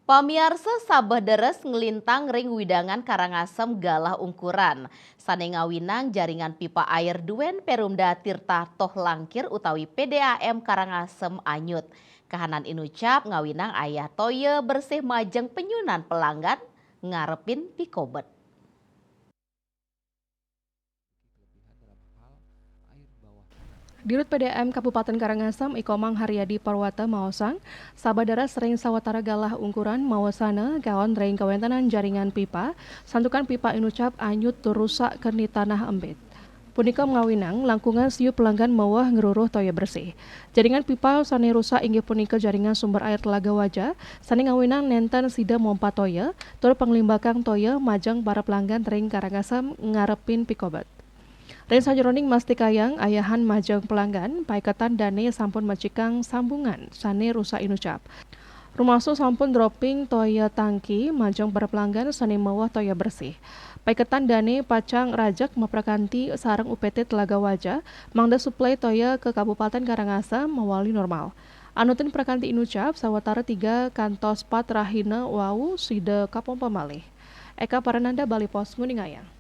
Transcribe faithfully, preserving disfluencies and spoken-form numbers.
Pamiarsa, sabeh deres nglintang ring wewidangan Karangasem galah ungkuran. Sane ngawinang jaringan pipa air duen Perumda Tirta Toh Langkir utawi P D A M Karangasem anyut. Kahanan inucap ngawinang ayah toya bersih majeng penyunan pelanggan ngarepin pikobet. Dirut P D A M Kabupaten Karangasem, I Komang Haryadi Parwata maosang, sabeh deres ring sawatara galah ungkuran mawasana kaon ring kawentenan jaringan pipa, santukan pipa inucap anyut tur rusak keni tanah embit. Punika ngawinang langkungan siu pelanggan maweh ngruruh toya bersih. Jaringan pipa sane rusak inggih punika jaringan sumber air Telaga Waja, sane ngawinang nenten sida mompa toya, tur panglimbakang toya majeng para pelanggan ring Karangasem ngarepin pikobet. Ring sajeroning mastikayang ayahan majeng pelanggan, paiketan dane sampun macikang sambungan sane rusak inucap. Rumaso sampun dropping toya tangki majeng para pelanggan sane maweh toya bersih. Paiketan dane pacang rajeg maprakanti sareng U P T Telaga Waja, mangda suplai toya ke Kabupaten Karangasem mawali normal. Anutin prakanti inucap, sawatara tiga kantos pat rahina wau sida kapompa malih. Eka Parananda, Bali Post, nguningayang.